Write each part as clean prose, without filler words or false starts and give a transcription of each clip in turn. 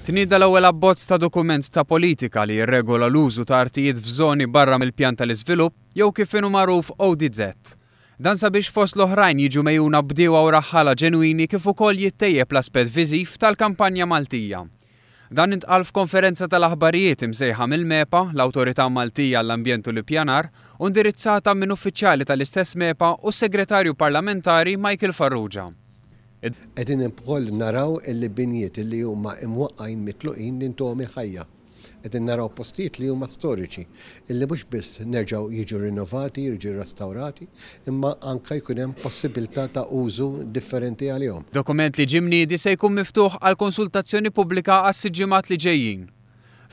Tnieda l-ewwel abbozz ta' dokument ta' politika li jirregola l-użu ta' artijiet f'żoni barra mill-pjan tal-iżvilupp jew kif inhu magħruf ODZ. Dan sabiex fost l-oħrajn jiġu megħjuna bdiewa u raħħala ġenwini kif ukoll jittejjeb l-aspett viżiv tal-kampanja Maltija. Dan intqal f'konferenza tal-aħbarijiet imsejħa mill-MEPA, l-Awtorità Maltija għall-Ambjent u l-Ippjanar, u indirizzata minn uffiċjali tal-istess MEPA u s-Segretarju Parlamentari Michael Farrugia. Qegħdin ukoll naraw illi binjiet illi huma imwaqqgħin mitluqin li ntuhom il-ħajja. Qegħdin naraw postijiet li huma storiċi illi mhux biss nerġgħu jiġu rinnovati, jiġu rrestawrati, imma anke jkun hemm possibilità ta' użu differenti għalihom. Dokument li ġie mniedi se jkun miftuħ għal konsultazzjoni pubblika għas-sitt ġimgħat li ġejjin.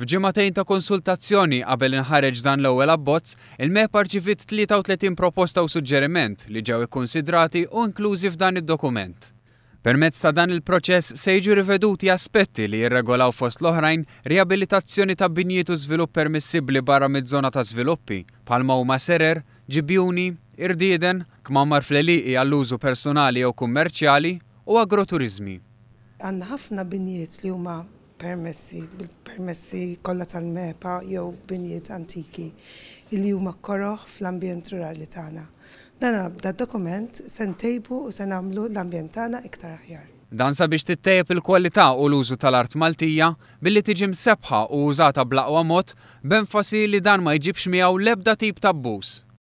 F'ġimagħtejn ta' konsultazzjoni qabel inħareġ dan l-ewwel abbozz, il-MEPA rċiviet 33 proposta u suġġeriment li ġew ikkunsidrati u inklużi f'dan id-dokument. Permezz ta' dan il-proċess se jiġu riveduti aspetti li jirregolaw fost l-oħrajn riabilitazzjoni ta' binjiet u żvilupp permissibbli barra miż-żona ta' żviluppi, bħalma huma serer, ġibjuni, irdieden, kmamar fl-għelieqi għall-użu personali jew kummerċjali, u agroturiżmi. Għandna ħafna binjiet li huma permessi, bil-permessi kollha tal-MEPA jew binjiet antiki li huma koroh fl-ambjent rurali tagħna. Dan dad-dokument se ntejbu u se nagħmlu l-ambjent tagħna iktar aħjar. Dan sabiex tittejjeb il-kwalità u l-użu tal-art Maltija billi tiġi msebbħa u użata bl-aqwa mod, b'enfasi li dan ma jġibx miegħu l-ebda tip t'abbuż.